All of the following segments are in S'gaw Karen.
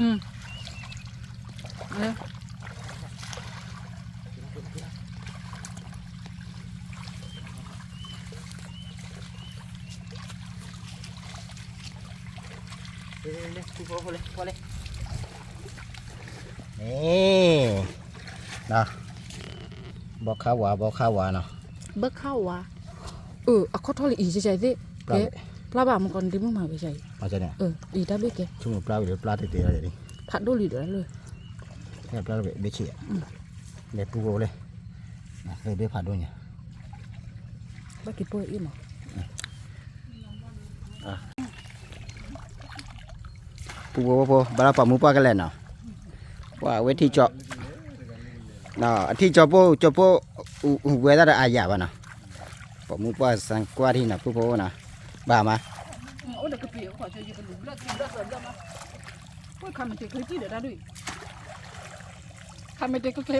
อืม นี่ นะ ဘီခါဝါ ဘီခါဝါနီၤ ဘီခါဝါ အခိၣ်ထီၣ်လၢအံၤ ကဲ ပျၢ်ဘၣ်မ့ၢ်ကီး နဒ့မုၣ်မၤဝဲအံၤ အံၤတၢ်ဘ့ၣ်ကဲ ဆိကမိၣ်ပျၢ်ဝံၤလၢပျၢ်တဲတဲလီၤ ဖးဒိၣ်လံဒီးလၢ ဖဲပျၢ်ဘ့ၣ်ဆံး လဲၤပူဖိလၢ သ့ဘ့ၣ်ဖးဒိၣ်ညါ ဘၣ်က့ၤပၢအ့ၣ်မး ပူဖိဖိ ဘၣ်လၢပှၤမူပှၢ်ကလဲာ်နီၤ ပှၤဝဲထံကၠီ အထံကၠီပိၢ် ကၠီပိၢ် ဝဲဒၣ်ဒီးအါယၤဘၣ်နီၤ ပှၤမူပှၢ်စၢ်ကွၢ်ထံနီၤ ပူဖိဖိနီၤ ဘၣ်မး ခါမ့ၢ်တ့ၢ်ချ့ဘၣ်ဝဲ ခါမ့ၢ်တ့ၢ်ချ့ယဲလီၤနီၤ ကနၤလီၤ တၢ်တ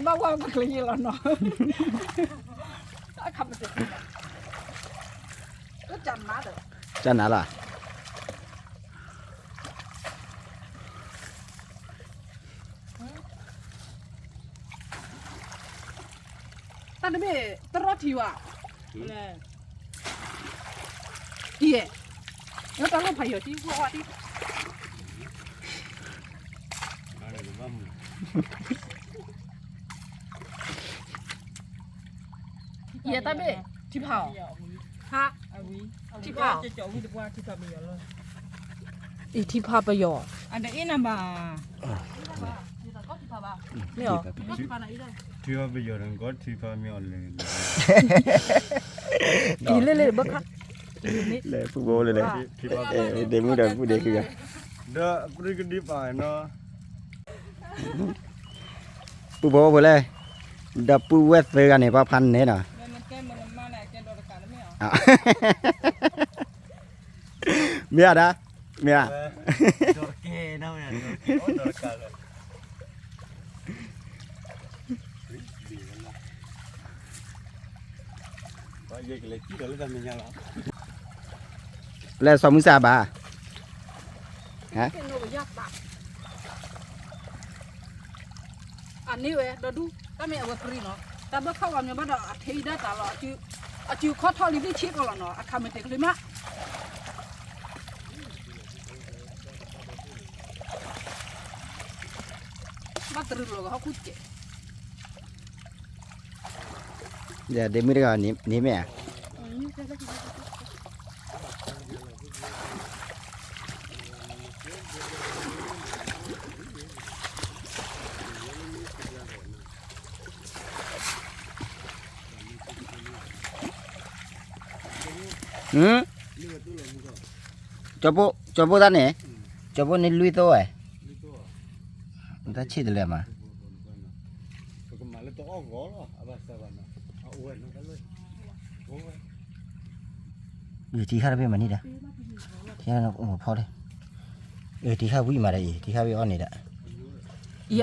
ဘ့ၣ်တရီထံဝဲ အံၤ တၢ်လီၢ်ဖးယိာ်တံၢ် ဝဲဝဲတံၢ် ယဲတၢ်ဘ့ၣ် ထံဖးအီၤ ဟါ ထံဖးအီၤ အံၤထံဖးပယီၤ အတအ့ၣ်နၤဘၣ် မ့ၢ်အီၤ ထံဖးပယီၤဒီး ကီထံဖးမ့ၢ်အီၤလဲၣ် အံၤလ့လ့ဘၣ်ခါ လဲၤပူဖိလၢလဲၣ် ဒ့မုၣ်ဒီးပူဒ့ခံဂၤ ဒီးပရံကဒံပာ်နီၤ ပူဖိဖိလဲၣ် ဒီပုၢ်ဝဲၢ်သၢဂၤန့ၣ် ပှၤဖးန့ၣ်နီၤ မ့ၢ်အဒၣ် မ့ၢ်ဧါ လဲၤစီၤမုၢ်စၢ်ဘၣ် အန့ၢ်ဝဲဒီဒူၣ် တၢ်မ့ၢ်အဝဲပရံနီၤ တၢ်ဘၣ်ခးဝဲမ့ၢ်ဘၣ်ဒီး အထံအံၤဒၣ်တၢ်လီၤ အစုခီၣ်ထီၣ်လံသ့ၣ်ဆ့ကီးလီၤနီၤ အခါမ့ၢ်တ့ၢ်ချ့မး ဘၣ်တရံးလီၤကဟီၣ်ခိၣ်တကဲး ဒ့မုၣ်တဂၤန့ၣ်မ့ၢ်ဧါ ကၠီဖိ ကၠီဖိတၢ်န့ၣ် ကၠီဖိန့ၣ်လွံၢ်သိဝဲ တၢ်ဆံၣ်တလဲမး ယထံခါတဘ့ၣ်မးန့ၣ်ဒီး ထံခါဖီၣ်လံ ထံခါဘ့ၣ်အီၣ်န့ၣ်ဒီး အံၤ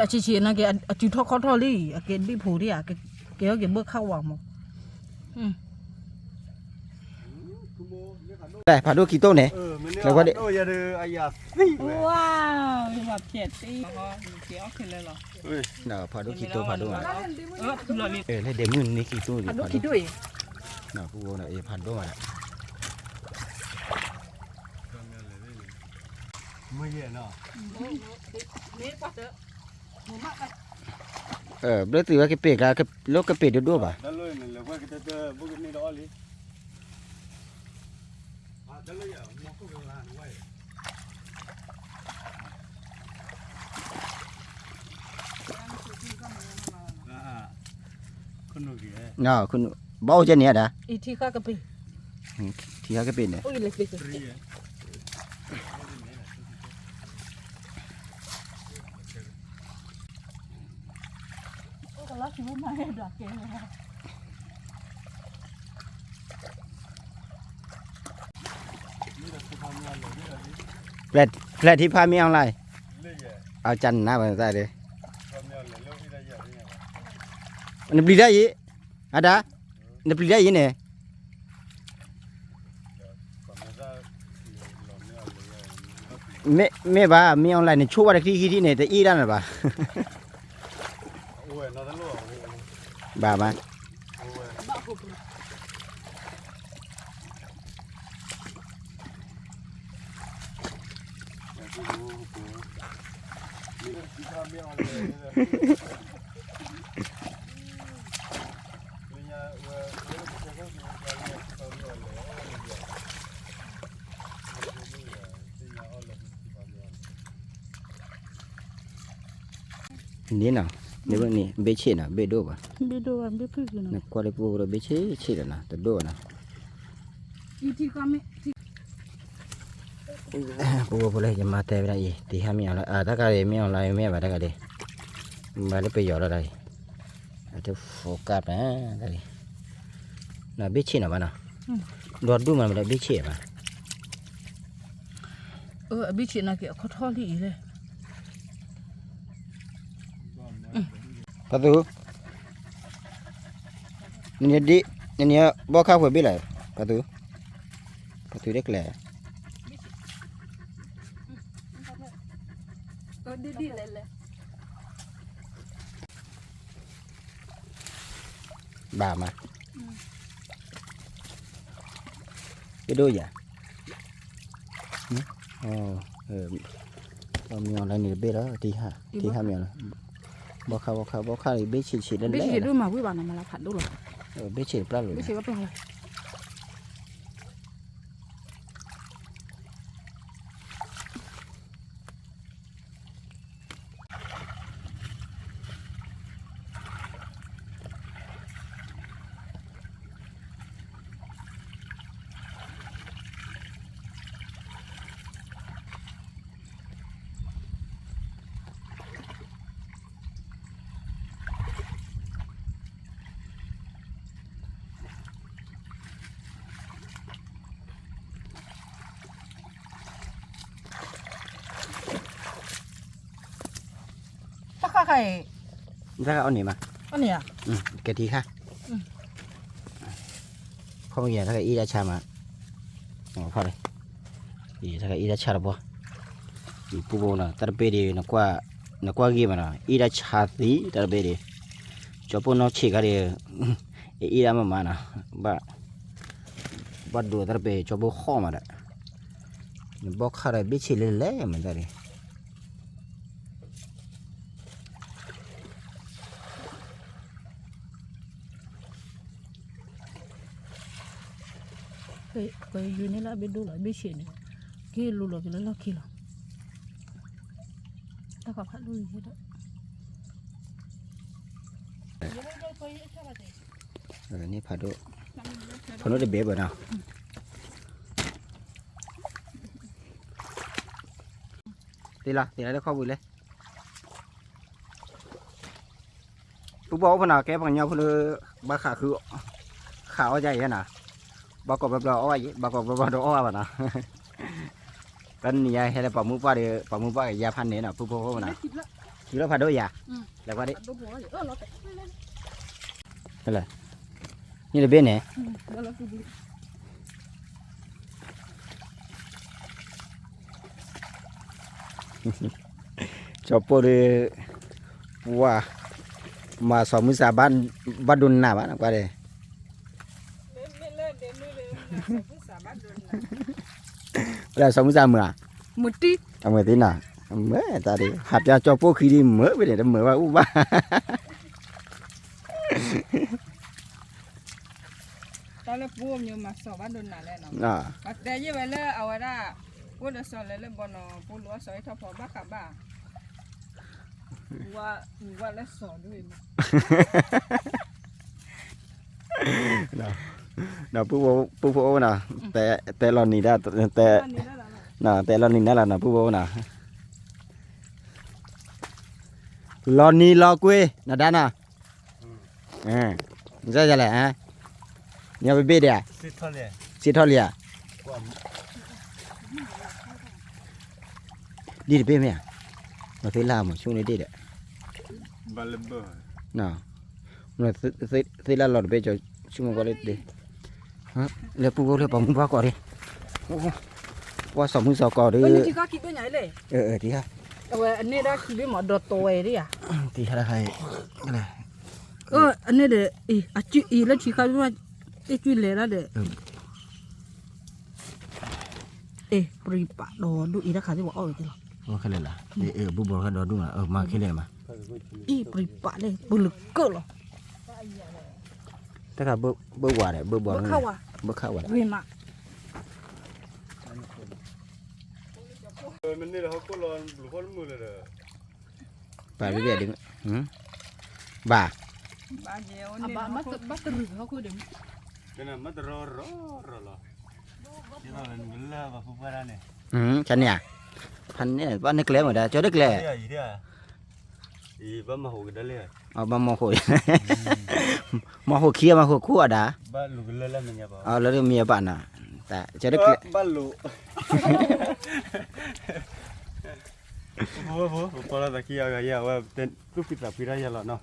အဆံးဆံးနာ်က့ အစုထီၣ်ခီၣ်ထီၣ်လံ အကဲဒံၣ်ဖိဒံးဧါ ကဲအီၣ်က့ၤဘၢခၣ်ဝါမး ဖးဒိၣ်ခံတိၢ်န့ၣ် ဝါ ဖးဒိၣ်ခံတိၢ်ဖးဒိၣ်မး လၢဒဲမုၢ်န့ၣ်ခံတိၢ်ဖးဒိၣ် ဖးဒိၣ်မးဒီး ဘျၢသုးဝဲကပ့ၤကျါ လၢကပ့ၤဒိၣ်ဒိၣ်ဘၣ် ဘၣ်အိၣ်ကဲန့ၣ်ဒၣ် ထံခါကပ့ၤန့ၣ် ဖျဲၣ်ထံဖးမ့ၢ်အီၤလၢ် အကနၣ်ဘၣ်သးဒီး နပျံၤတၢ်အံၤ အဒၣ် နပျံၤတၢ်အံၤန့ၣ် လီၤမ့ၢ်အီၤလဲၣ် မ့ၢ်ဘၣ် မ့ၢ် online န့ၣ် ဆိဝဲတခံခံထံၣ်န့ၣ် တအ့ၣ်ဒၣ်န့ၣ်ဘၣ်. ဘၣ်မး န့ၣ်နီၤ, န့ၣ် ဘ့ၣ်ဆ့ၣ်နီၤ ဘ့ၣ်ဒိၣ်ဘၣ်, နကွၢ်လၢပူဖိဒီး ဘ့ၣ်ဆ့ၣ်ဆ့ၣ်ဒီးနီၤ တဒိၣ်ဘၣ်နီၤ. ပူဖိလၢယမၤတဲဝဲဒၣ်အံၤ တဟါမ့ၢ်အီၤလၢ အတၢ်ကါဒံးမ့ၢ်အီၤလၢမ့ၢ်ဘၣ်တၢ်ကါဒံး, ဘၣ်လၢပယီၤလီၤတၢ်ဒံး, အတ focus တၢ်ဒံး, ဘ့ၣ်ဆ့ၣ်နီၤဘၣ်နီၤ, ဒီဒူၣ်မးမ့ၢ်လၢဘ့ၣ်ဆ့ၣ်ဘၣ်. အဘ့ၣ်ဆ့ၣ်နီၤက့ၤအခီၣ်ထီၣ်လံအံၤလဲၣ်. ဖါသူ, နန့ၣ် ဘီခါဖှဲးဘ့ၣ်လၢ်, ဖါသူ, ဖါသူဒ်ကျဲ ဘၣ်မး, ကဒိၣ်ယၤ, မ့ၢ်အီၤလၢန့ၣ်တဘ့ၣ်လီၤ, တဟါမ့ၢ်အီၤလီၤ, ဘီခါ ဘီခါ ဘီခါ ဘ့ၣ်ဆ့ၣ်ဆ့ၣ်လၢလဲၣ်, ဘ့ၣ်ဆ့ၣ်ဒိၣ်မးဝံၤဘၣ်နီၤ မၤလၢဖးဒိၣ်လီၤ, ဘ့ၣ်ဆ့ၣ်တပျၢ်လိာ် ဘ့ၣ်ဆ့ၣ်ပျၢ်လီၤ. တၢ်ဃၣ်ဃၣ်အံၤ, တၢ်ဃၣ်အီၣ်န့ၣ်မး, အီၣ်န့ၣ်ဧါ, ကဲထံခါ, ဖီၣ်မ့ၢ်က့ၤ တၢ်ကအံၣ်တၢ်ဆါမး, ဖီၣ်လံ, တၢ်ကအံၣ်တၢ်ဆါတဘီ, ပူဖိနီၤ တၢ်တဘ့ၣ်ဒံး နကွၢ်ဂ့ၤမးနီၤ အံၣ်တၢ်ဆါသံ တၢ်တဘ့ၣ်ဒံး, ကၠီပိၢ်နီၢ်ဆံးခါဒံး, အအံၣ်ဒၣ်မးမးနီၤ, ဘၣ် ဘၣ်ဒိးတၢ်တပဲ ကၠီဘိဃီမးဒီး, နဘီခါဒီးဘ့ၣ်ဆ့ၣ်လၢလဲၣ်မးတၢ်ဒံး, ကယူၤန့ၣ်လၢအဘ့ၣ်ဒိၣ်လီၤ ဘ့ၣ်ဆ့ၣ်န့ၣ်, က့ၤလူၤလီၤက့ၤလၢလီၢ်ခံလီၤ, တၢ်ခးဖးဒိၣ်လံဒီး န့ၣ်ဖးဒိၣ်, ဖးဒိၣ်တဘ့ၣ်ဘၣ်နီၤ, သ့လီၤ သ့လီၤလၢခီပူၤလဲၣ်, ပူဖိအိၣ်ဖဲနီၤ ကဲပှၤကညီဖိလၢ ဘၣ်ဃးဃု, ဃးအီၣ်ယၤအံၤနီၤ, ဘၣ်ကိးဘျီဘျီအီၣ်ဘၣ်ယံၤ ဘၣ်ကိးဘျီဘျီတအီၣ်ဘၣ်နီၤ, တနံၤညါဟဲလၢပှၤမုၢ်ပှၢ်ဒီး ပှၤမုၢ်ပှၢ်ကယါဖးန့ၣ်နီၤ ပူဖိအိၣ်နီၤ, ထံလီၤဖးဒိၣ်ယၤ, လဲၤကွၢ်ဒံး ဟဲလၢ, န့ၣ်တဘ့ၣ်န့ၣ်, ကၠီပိၢ်ဒီး, ဝါ, မၤစီၤမုၢ်စၢ်ဘၣ်ဒိနးဘၣ်နကွၢ်ဒီး, လၢစီၤမုၢ်စၢ်မုာ်ဧါ, မုာ်တံၢ်, အမုာ်သ့နီၤ, မုာ်တၢ်ဒီး ဟးပျါကၠီပိၢ်ခံဒံးမုာ်ဝဲန့ၣ် တမုာ်ဘၣ်အိၣ်ဘၣ် တၢ်လၢပူမၤစီၤဘၣ်ဒိနးလဲၣ်နီၤ, ပတဲယဲၢ်ဝဲလၢအဝဲဒၣ်, အိၣ်ဒီးစီၤလဲၤလၢဘီနီၤ ပူလီၤအီၣ်စီၤအ့ၣ်ထီၣ်ဖီဘၣ်ဃးဘၣ်, ဝဲလၢစီၤဒ်အံၤမး, ဒီးပူဖိအိၣ်နီၤ, တဲလီၤနံၤဒၣ်, တဲလီၤနံၤဒၣ်လီၤနီၤ ပူဖိအိၣ်နီၤ, လီၤနံၤလီၤကွ့ နဒါနီၤ, လဲၣ်, ညီပဘ့ၣ်ဒံးဧါ, စံးထီၣ်လံဧါ, ဒ်တဘ့ၣ်မ့ၢ်ဧါ, မၤသ့လၢမၤဆူၣ်န့ၣ်ဒ့ၣ်ဒီး, သ့လၢလီၤတဘ့ၣ်ကၠီဆူၣ်မီၢ်ကွၢ်လၢဒ့ၣ်, လၢပူဖိလၢပှၤမုၢ်ပှၢ်ကီးဒံး, ပှၤစီၤမုၢ်စီၤကီးဒီး, ထံခါခံဘ့ၣ်ညါလဲၣ်, အဝဲအန့ၣ်ဒၣ်ခံဘ့ၣ်မး ဒီးတီဝဲဒၣ်ယၤ, ထံခါတခါအံၤ, အန့ၣ်ဒီး, အလၢထံခါဘ့ၣ်မး, တ့ၢ်ကွံာ်လဲၤဒၣ်ဒီး, အ့ၣ် ပြံပာ်ဒီးဒူၣ်အံၤတၢ်ခါသ့ၣ်ပှၤအီၣ်ဝဲသ့ၣ်လီၤ, ခဲလၢာ်လီၤ, အ့ၣ် ဘူၣ်ဘီခါဒီးဒူၣ်မး မၤခဲလၢာ်မး, အ့ၣ် ပြံပာ်လဲၣ် ပလၢကၢၣ်လီၤ, တၢ်ခါဘၢဝးဒီး ဘၢဘီ, ဘၢခးဝး, ဂ့ၤမး ပာ်ဘၣ်ဒုး, ဘၣ်, ကန့ၣ်ဧါ, ဖးန့ၢ်ကျဲမးဒၣ် ကၠီဒၢကျဲ, ဘၣ်မၤဟိၣ်, မၤဟိၣ်ခံ မၤဟိၣ်ခိၣ်အဒၣ်, လၢမ့ၢ်ဘၣ်နီၤ, ကၠီဒၢကျဲ ပပီလီၤသးခံအဂၤယဲ အဝဲသူၣ်ဖှံသးဖှံတၢ်ယဲလီၤနီၤ,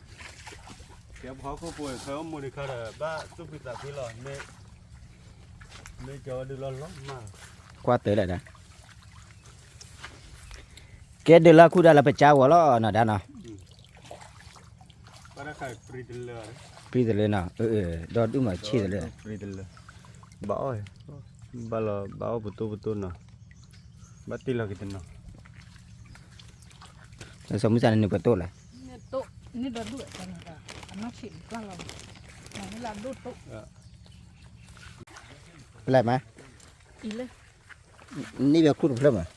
ကဲပဟီၣ်ခိၣ်ဖိ ဖဲအိၣ်မူဒံးခါဒီး ဘၣ်သူၣ်ဖှံသးဖှံလီၤ, မ့ၢ်ကၠီဝဲဒုးလီၤလီၤမး, ကွၢ်တၢ်လဲၣ်ဒၣ်, ကဲဒုးလၢခူၣ်ဒၣ်လၢပကၠါဂီၤလီၤနီၤ ဒၣ်နီၤ, ပြံတလၢနီၤ, ဒီဒူၣ်မးဆံးတလၢ, ဘၣ်အီၣ်, ဘၣ်လီၤဘၣ်အီၣ်ပတိၢ်ပတိၢ်နီၤ, ဘၣ်တ့ၢ်လီၤက့ၤတနီၤ, စီၤမုၢ်စၢ်န့ၣ်နုာ်ပတိၢ်လဲၣ်, ပလဲၤမး, န့ၣ်ဝဲချိၣ်တဖျၢၣ်မး,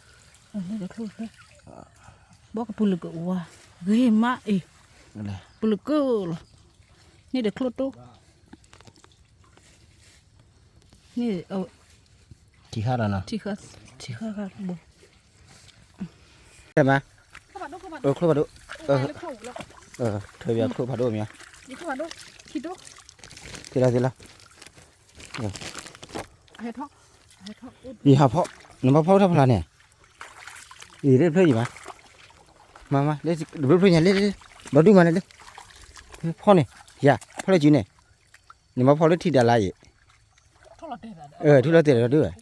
ဘီကပူၤလၢကဝါ, ဂ့ၤမးအံၤ, ပလၢကၢၣ်လီၤ, န့ၣ်ဒီးချိၣ်တိၢ်, န့ၣ်, ထံခါလီၤနီၤ, ထံခါ, ဘိ, မး, ချိၣ်ဖးဒိၣ်, ထွဲဘၣ်ချိၣ်ဖးဒိၣ်မး, သ့လီၤသ့လီၤ, ယဟးဖီ, နဘၣ်ဖီၣ်ထီၣ်ဖျါန့ၣ်, အံၤတဖျၢၣ်ယံၤမး, မးမး, တဖျၢၣ်ဖျၢၣ်ညါလၢ, ဒီဒူၣ်မးလၢလၢ, ဖီၣ်န့ၣ်, ယၤ, ဖီၣ်လၢစုန့ၣ်, နဘၣ်ဖီၣ်လၢထံဒါလါယံၤ, ထူၣ်လီၤတဲာ်ဒီဒူၣ်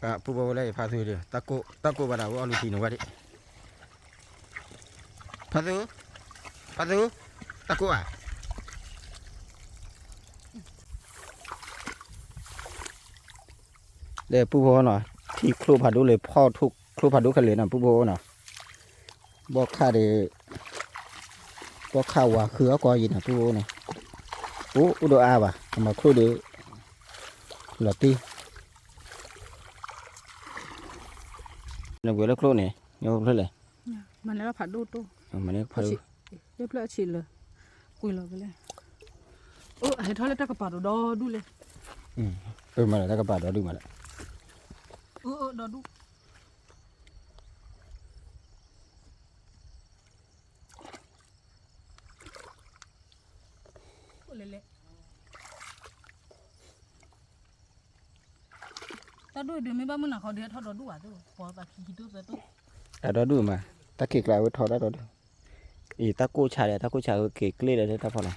ဝဲ ပူဖိဝဲလၢယဖးသူဒီး တၢ်ကိၢ်ဘၣ်ဒၣ်ဝဲအီၣ်လူထံန့ၣ်ဝဲဒၣ်, ဖးသူ, ဖးသူ, တၢ်ကိၢ်ဧါ, ဒီးပူဖိနီၤ, ထံချိၣ်ဖးဒိၣ်လၢဖီၣ်ချိၣ်ဖးဒိၣ်ခဲလၢာ်နီၤ ပူဖိနီၤ, ဘီခါဒီး, ဘီခါဝၤဃုအီၣ်ကီးယံၤနီၤ ပူဖိနီၤ, အိၣ်, အိၣ်ဒီးအါဘၣ် အမၤချိၣ်ဒီး, လီၤတံၢ် နကွဲးလၢချိၣ်န့ၣ် ညိဖျၢၣ်လဲၣ်, မၤန့ၢ်ဖးဒိၣ်တိၢ်, မၤန့ၢ်ဖးဒိၣ်, လၢဖျၢၣ်အဆံးလၢ, ကွံာ်လီၤကလဲၣ်, အိၣ် ဟဲထီၣ်လၢတၢ်ကပၤဒီးဒီဒူၣ်လဲၣ်, မၤလၢတၢ်ကပၤဒီဒူၣ်မးလၢ, ဒီဒူၣ် လဲၣ်လဲၣ်, တၢ်ဒိၣ်ဒုးမ့ၢ်ဘၣ်မုၢ်နၤခီဒုးဟဲထီၣ်ဒီဒူၣ်ဘၣ်သိး ပှၤသးခံခံတိၢ်သၢတိၢ်, အဒီဒူၣ်မး, တၢ်ခံးကျါဝဲထီၣ်တၢ်ဒီဒူၣ်, အံၤတၢ်ကိၢ်ဆါဒီး တၢ်ကိၢ်ဆါက့ၤကျ့ၣ်ဒီးတၢ်ဖီလာ်,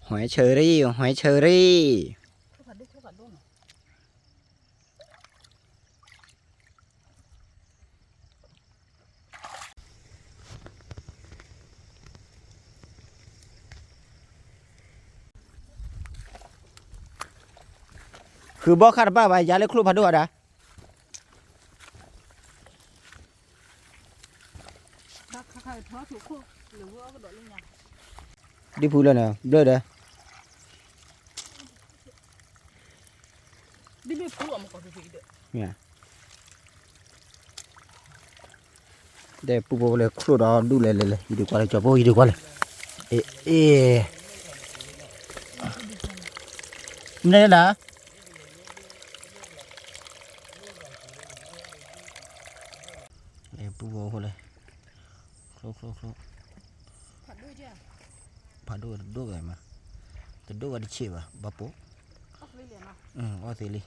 ဟွဲဆၢရံၣ် ဟွဲဆၢရံၣ် ဃုဘီခါတဘၣ်ဘၣ် ယါလၢချိၣ်ဖးဒိၣ်ဝဲဒၣ်, ဒ်ဖုလၢန့ၣ် ဘျၢဒီး ဒီးပူဖိလဲၤချိၣ်ဒီးဒူၣ်လဲၤလဲၤလဲၤ ယဒုးကွၢ်လၢ ကၠီဖိ ယဒုးကွၢ်လၢ, အ့ၣ်, အ့ၣ်, မနုၤလဲၣ်, ပူဖိလဲၤ, ချိၣ်ချိၣ်ချိၣ်, ဖးဒိၣ်တဒိၣ်ဝဲမး, တဒိၣ်ဝဲတဆံးဘၣ် ဘၣ်ပိာ်, အီၣ်သ့လံ,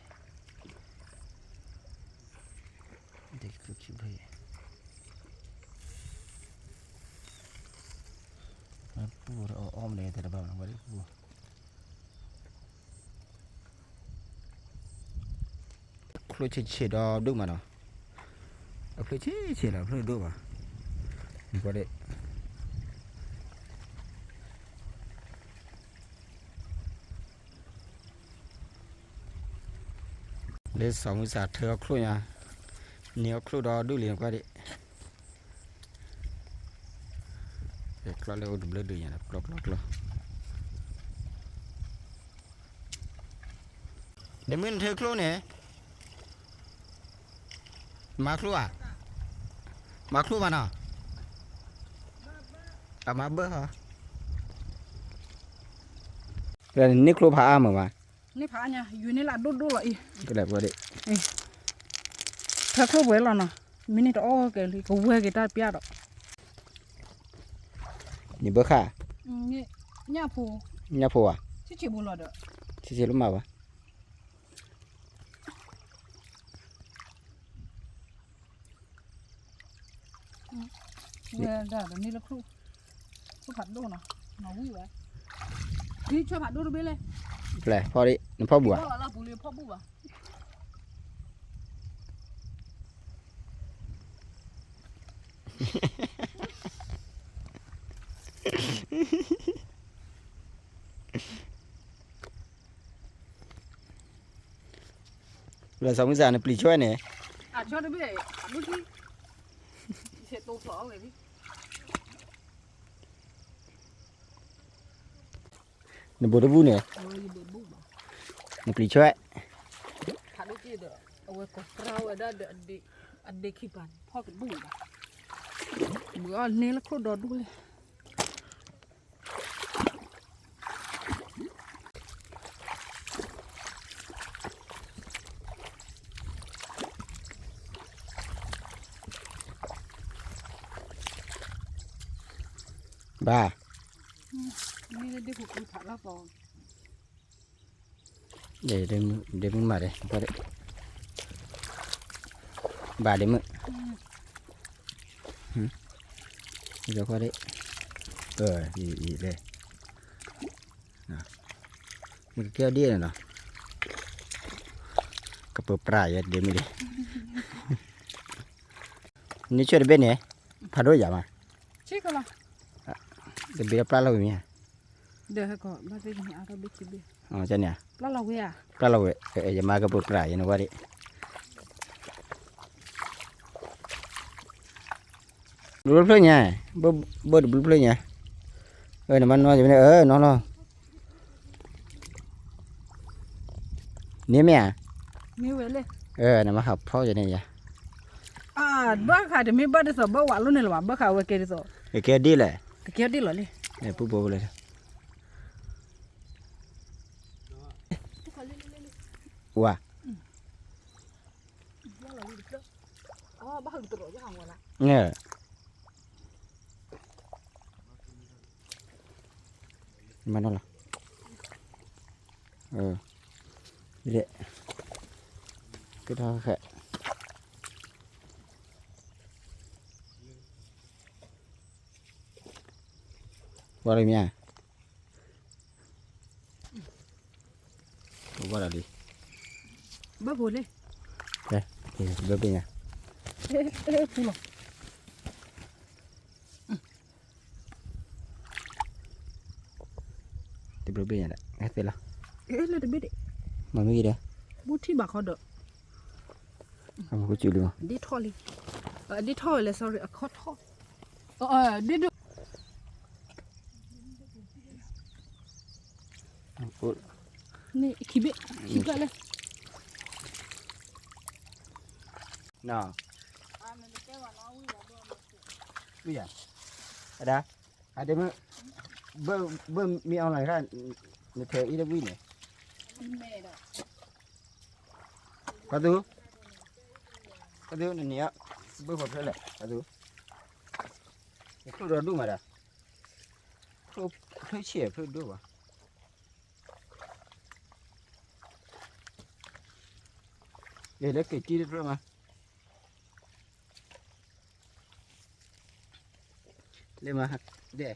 ဒ်ခံဖျၢၣ်, ခံဖျၢၣ်, ပူအီၣ်မလဲၣ်တဲတဘၣ်နီၤ ဝဲဒၣ်ပူ ချိၣ်ဆံးဆံးဒီးဒိၣ်မးနီၤ, အချိၣ်ဆံးဆံးလီၤ အချိၣ်ဒိၣ်ဘၣ်, နကွၢ်ဒ့ၣ် လၢစီၤမုၢ်စၢ်ထၢအီၣ်ချိၣ်ညါ, န့ၢ်အီၣ်ချိၣ်ဒီးဒိၣ်လံနကွၢ်ဒ့ၣ်, ကျီၢ်လၢအိၣ်တဘျၢဒုးညါ ကျီၢ်ကျီၢ်ကျီၢ်, ဒ့မုၣ်နထၢချိၣ်န့ၣ် မၤချိၣ်ဧါ, မၤချိၣ်မးနီၤ, အမၤဘၢၣ်ဟီ, န့ၢ်ချိၣ်ဖးအါမးဘၣ်, န့ၢ်ဖးအါညါ ယွၤန့ၢ်လၢအဒိၣ်ဒိၣ်လီၤအံၤ, ကလဲၤပှဲၤဒ့ၣ်, ထၢချိၣ်ပှဲၤလီၤနီၤ, မ့ၢ်န့ၢ်တအီၣ်ကဲလံ ကဝဲၢ်က့ၤတၢ်ပျၢ်ဒီး, န့ၣ်ဘၢၣ်ဃာ်, ညၣ်ဖိ, ညၣ်ဖိဧါ, ဆံးဆံးဖိလီၤဒီး, ဆံးဆံးလၢမးဘၣ် ဝဲဒၣ်ဒီးန့ၢ်လၢချိၣ်, ချိၣ်ဖးဒိၣ်နီၤ, နီၤဝံၣ်ဝဲ, ဒ်ဆွဲဖးဒိၣ်တဘ့ၣ်လဲၣ်, ဖျဲၣ်ဖီၣ်ဒံး နဖီၣ်ဘူးဧါ, လၢပူၤလံဖီၣ်ဘူးဘၣ် လၢစီၤမုၢ်စၢ်န့ၣ် ပျံၤဆွဲန့ၣ်, အဆိတဘ့ၣ်, အဘုထံ, ယတိဖျိးအီၣ်ဝဲလံ, နဘူးတဘူးန့ၣ်, နပျံၤဆွဲ, ဖးဒိၣ်က့ဒီး အဝဲကိးပြၢ်ဝဲဒၣ်ဒီး အဒ့ခံပၤန့ၣ် ဖီၣ်တဘူးဘၣ်, ဘူးအီၤန့ၢ်လၢခိၣ်ဒီဒူၣ်လဲၣ် ဘၣ်, မ့ၢ်လၢဒ့ၣ်ပူၤဖးလီၤပီၤ, ဒ့မုၣ်မၤဒ့ၣ်, ဘၣ်ဒ့မုၣ်, ယကွၢ်ဒ့ၣ်, အံၤလဲၣ် နကကဲဒ်န့ၣ်နီၤ, ကပၢပြးယဲဒ့မုၣ်ဒ့ၣ်, နဆွဲတဘ့ၣ်န့ၣ်, ဖးဒိၣ်ယၤမး, တဘ့ၣ်လၢပျၢ်လီၤဝံၤမ့ၢ်ဧါ, ဒီးဟဲကီးဘၣ်သ့ၣ်န့ၣ်အါထီၣ်ဘ့ၣ်ခံဘ့ၣ်, န့ၣ်, ပျၢ်လီၤဝံၤဧါ, ပျၢ်လီၤဝံၤ, ယမၤကပၢပြးယဲနဝဲဒ့ၣ် ဘျုးဖျၢၣ်ညါ, ဘၣ်တဘျုးဖျၢၣ်ညါ, နမၤနီယမ့ၢ်, နီၢ်လီၤ, န့ၣ်မ့ၢ်ဧါ, နမၤဟးဖီၣ်ယဲန့ၣ်ယါ, ဘၣ်ဃးတမ့ၢ်ဘၣ်ဒ်သိးဘၣ်ဝးလိၣ်န့ၣ်လၢၤဘၣ်, ဘၣ်ဃးဝဲကဲဒ်သိး, ကကဲဒ်လဲၣ်, ကကဲဒ်လီၤလံ, ပူဖိဝဲလဲၣ်, ဝါ မၤနီၢ်လီၤ, ကထီၣ်ဃဲ, ဝါလံမ့ၢ်ဧါ ဘၣ်လီၤလံ, ဘၣ်ဖိလံ, ဘၣ်ပ့ၢ်ညါ, ဖူလီၤ, တဘျီဘ့ၣ်ညါဒီး ဟဲသ့လီၤ, လၢတဘ့ၣ်ဒံး, မ့မ့ၢ်ဂ့ၤဒီး, ဘူးထံၣ်ဘၣ်ခီဒီး, အမ့ၢ်ကစူၤလံမး, ဒ်ထီၣ်လံ, ဒ်ထီၣ်ဝဲလဲၣ် sorry အခီၣ်ထီၣ်, ဒ်ဒိၣ် န့ၣ် ခံဘ့ၣ်, ခံဘ့ၣ်လဲၣ်, နီၢ်, ဝံၤယၤ, အဒၣ်, အဒ့မုၣ်, ဘၣ်မ့ၢ်အီၣ်လီၤခါ, နထဲအံၤတဝံၤန့ၣ်, ဖးသူ, ဖးသူ နန့ၢ်, ဘၣ်ဖီဖျၢၣ်လဲၣ် ဖးသူ, ချိၣ်ဒီးဒိၣ်မးဒၣ်, ချိၣ်ဆံးချိၣ်ဒိၣ်ဘၣ် လၢက့ၤကံတဖျၢၣ်မး, လၢမး, ဒဲး,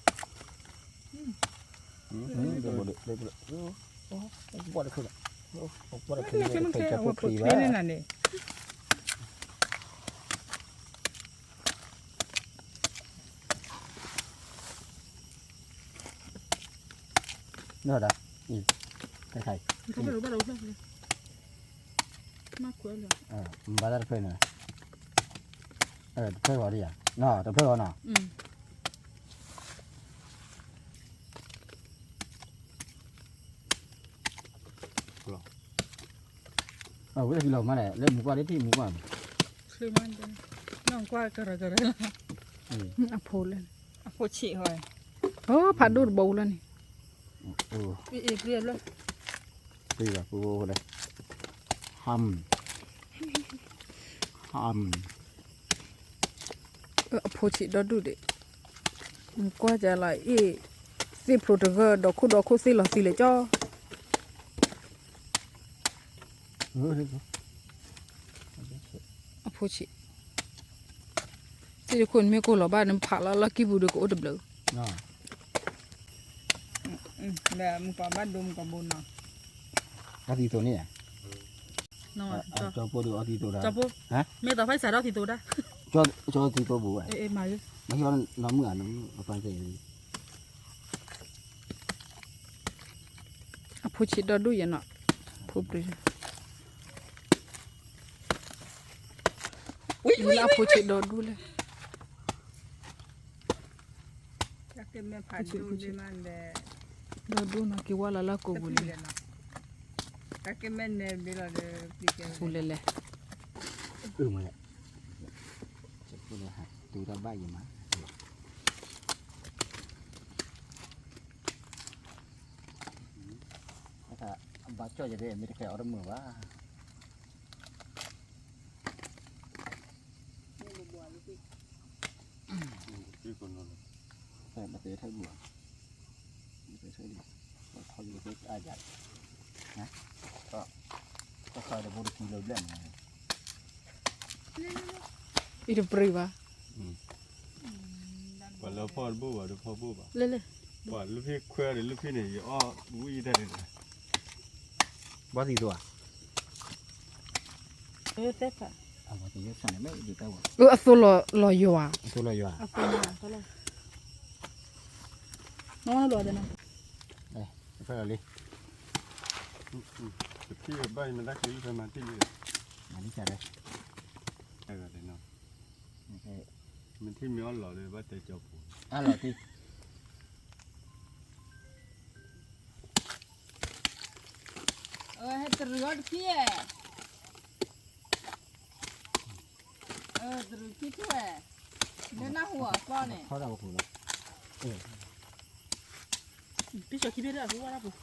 ဘိးဒိၣ်, ဘိးဒိၣ်, ဘိးဒိၣ်ခဲ, ဘိးဒိၣ်ခဲ, ဘိးဒိၣ်ခဲ, အဝဲဖိချ့န့ၣ်နၤန့ၣ်, နီၢ်ဒၣ်, အံၤ, ခဲခါအံၤ, ဘၣ်တၢ်တဖျၢၣ်န့ၣ်, တဖျၢၣ်ဂီၤဒ်ယၤ, နီၢ်, တဖျၢၣ်ဂီၤနီၢ်. ဝဲတကံလီၤမးလဲၣ်, လၢမူကွၢ်ဒ်ထံၣ်မူကွၢ်န့ၣ်, အဖိလၢ, အဖိဆံးဟီ, ဖးဒိၣ်တဘိလၢန့ၣ်, ပှၤပူဖိလဲၣ်, ဟမ်, ဟမ် အဖိဆံးဒီဒူၣ်ဒံး, ကွၢ်ကလီၤအ့ၣ်, သ့ၣ်ဖျိတဂၢၢ် ဒီးခိၣ်ဒီးခိၣ်သ့ၣ်လီၤသံလဲၣ်ကၠီ, အဖိဆံး, သ့ၣ်တခိၣ်နမ့ၢ်ကိၢ်လီၤဘၣ်နဖးလီၤလီၢ်ကံၢ်ပူၤဒီးကအိၣ်တဘျုး, မုၢ်ပှၢ်ဘၣ်ဒိမုၢ်ပှၢ်ဘိနီၤ, အသံသိးန့ၣ်ဧါ, ကၠီဖိဒီးအသံသိးဒၣ်, မ့ၢ်သးဖဲစးဒီးသံသိးဒၣ်, ကၠီသံသိးဘူးဝဲ, မ့ၢ်နီၢ်မုၢ်ဧါ, အဖိဆံးဒီဒူၣ်ယဲနီၤ, ဖိပျံၤ, ဝံၤလၢအဖိဆံးဒီဒူၣ်လဲၣ်, ဒီဒူၣ်နီၤ က့ၤဝါလီၤလၢကိာ်ပူၤန့ၣ်, ပူၤလဲၣ်လဲၣ်, တူၢ်တၢ်ဘၣ်ယမး, ဘၣ်ကၠီၣ်ယၤဒ်မ့ၢ်တကဲအီၤတမုာ်ဘၣ်, အံၤတပရံၢ်ဘၣ်, ပှၤလၢဖီၣ်တဘိၣ်ဘၣ် တဖီၣ်ဘိၣ်ဘၣ်, လၢလၢ, ပှၤလၢဖံခွဲဒီးလၢဖံန့ၣ် ယအီၣ်ဝံၣ်တၢ်န့ၣ်, ဘၣ်သံသိးဧါ, အသိးလီၤ, လီၤယွၤ, အသိးလီၤယွၤ, တဖျၢၣ်လီၤလံ, တဖံၣ်ဘၣ်ယမ့ၢ်တၢ်ကံၢ်လၢဖဲမၤထံၣ်လံ, မၤထံၣ်မ့ၢ်အီၣ်လီၤဒီး ဘၣ်တဲကၠီပူၤ, အလီၤတံၢ် ဟဲတရံးအီၣ်တခံ, တရံးခံထူၣ်ဝဲ, လၢနၢ်ဟူအကျီန့ၣ်, ဖီၣ်တၢ်ပူၤလီၤ, ပံၢ်စီၤခံဘ့ၣ်ဒၣ်အဟူဝါဒၣ်ပူၤ,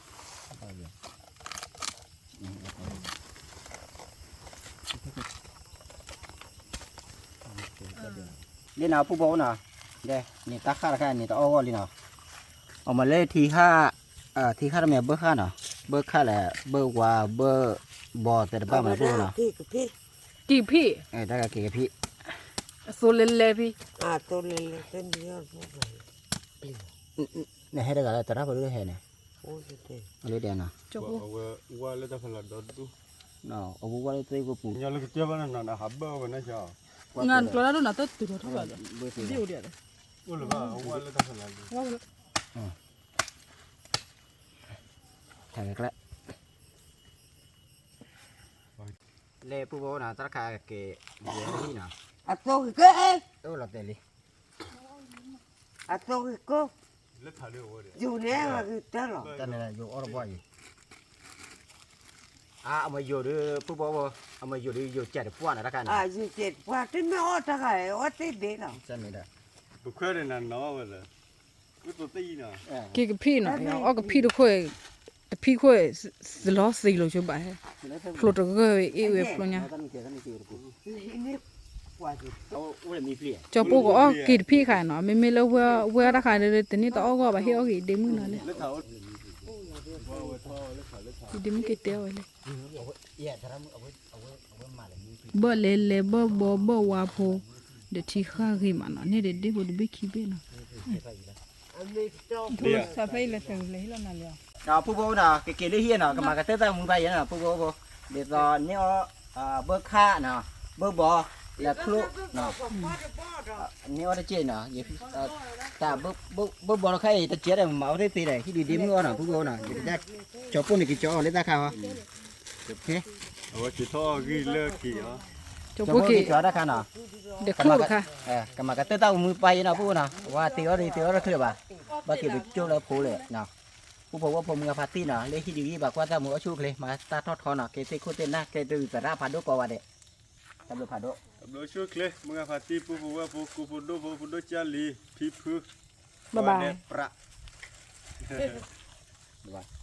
လၢနၤပူၤဘီအိၣ်နီၤ, ဒဲးန့ၣ်တၢ်ဃၣ်တခါန့ၣ်တအီၣ်ဂီၢ်လံနီၤ, အမၤလၢထံဃၣ်, ထံဃၣ်တမ့ၢ်ဘၢၣ်ဃၣ်နီၤ, ဘၢၣ်ခၣ်လဲၣ် ဘၢၣ်ဝါဘၢၣ်ဘီသဲတဘၣ်မၤပူၤနီၤ, က့ၤကဖံၣ်, တၢ်ကက့ၤကဖံၣ်, အသိလၢလဲၣ်ဖံ, နဟဲတဂၤလၢတရၣ်ဖိဒိၣ်ဟဲန့ၣ်, လၢဒဲးနီၤ, အဝဲဝါလၢတၢ်ဖီလာ်ဒီဒူၣ်, အဝဲဝါလၢသ့ၣ်ကပူၤ, နကျီတၢ်ဒိၣ်နၤဟးဘၢၣ်ဝဲနၤ, နကျီတၢ်ဒိၣ်နၤတတုၤထီၣ်ထီၣ်ဘၣ်ဒီး, ဘၣ်အိၣ်ဒီး, လဲၤပူၤဘီနီၤ တၢ်တခါက့ၤ, ယဲၢ်ဟံၣ်နီၤ, အသိက့ၤ, အိၣ်လီၤတဲာ်လံ, အသိက့ၤကိး, ယိၤန့ၣ်ဂ့ၤတၢ်လီၤ, တၢ်န့ၣ်ယိၤအီၣ်တဘီအံၤ, အမယိၤဒုး ပူၤဘီဘီ, အမယိၤဒုးယိၤကဲးတပှၢ်နီၤတခါန့ၣ်, ယိၤကဲးတပှၢ် တမ့ၢ်အီၣ်တၢ်ဂၤအီၣ်သ့ၣ်ဒ့လီၤ, ပခွဲးန့ၣ်နနီၤဝဲလၢ က့ၤကဖံၣ်နီၤ, အီၣ်ကဖံၣ်တခိၣ်, တဖံၣ်ခိၣ်, သလီသံလိာ်ဆိဘၣ်ဟဲ, ဖျိတဂၢၢ်ဝဲအ့ၣ်ဝဲဖျိညါ, ကၠီပိကီၢ်အီၣ်က့ၤတဖံၣ်ဃာ်နီၤ, မ့မ့ၢ်လၢဝဲအီၣ်တၢ်ဃာ်ဒီး တန့ၢ်တအီၣ်ဂီၢ်ဘၣ် ဟ့ၣ်အီၣ်ဂ့ၤဒ့မုၣ်နီၤလဲၣ်, ဒ့မုၣ်က့ၤတဲဝဲလဲၣ်, ဘၣ်လဲၤလဲၤဘၣ်ဘီဘၣ်ဝါဖိ, ဒီးထံဃၣ်ဂ့ၤမးနီၤ, န့ၣ်ဒီးဒ့ဖိတဘ့ၣ်ခံဘ့ၣ်နီၤ, ဒီးဖုဖိနီၤ ကက့ၤလၢဟံၣ်နီၤ ကမၤကတၢၢ်တၢ်မူဘၣ်ယဲနီၤ ဖုဖိဖိ ဒ်သိးန့ၢ်အီၣ် ဘၢခါနီၤ ဘၢဘီ လၢချိၣ် န့ၢ်အီၣ်တက့ၢ်နီၤ တၢ်ဘၢဘီတခါအံၤ တကဲဒီး မၤအီၣ်သ့ၣ်သ့ဒီး ဟံၣ်ဒုးဒ့မုၣ်အီၣ်နီၤ ဖုဖိနီၤ ကၠီပိၢ်န့ၣ်ကကၠီအီၤလၢတၢ်ခါဟီ အဝဲက့ၤထီၣ်အဂံၢ်လၢခံအီၤ ကၠီပိၢ်က့ၤကၠီတၢ်ခါနီၤ ဒီးချိၣ်တခါ ကမၤကတၢၢ်တၢ်မူပၢ်ယဲနီၤ ဖုဖိနီၤ အဝဲသ့အီၣ်ဒုးသ့အီၣ်တချုးဘၣ် ဘၣ်က့ၤပကၠိလၢဖိလဲၣ်နီၤ ပူဖိဝဲဖိမုၢ်ဂၢ်ဖါတံၢ်နီၤ လၢဟံၣ်ဒုးဂံၢ်ဘၣ်ကွၢ်တၢ်မူအီၣ်ဆူၣ်အိၣ်ချ့ မၤတၢ်ထီၣ်ထီနီၤ ကဲသ့ၣ်ခိၣ်သ့ၣ်နၢ် ကဲတရံးသရၣ်ဖးဒိၣ်ကိးဂၤဒဲး တၢ်ဘျုးဖးဒိၣ် တၢ်ဘျုးဆူၣ်ချ့ မုၢ်ဂၢ်ဖါတံၢ် ပူဖိဝဲဖိ ကိးဖိဒိၣ်ဖိ ဖိဒိၣ်ကၢ်လံၤ ဖံဖု ဘၣ်ဘၣ် ဒဲးပြး ဘၣ်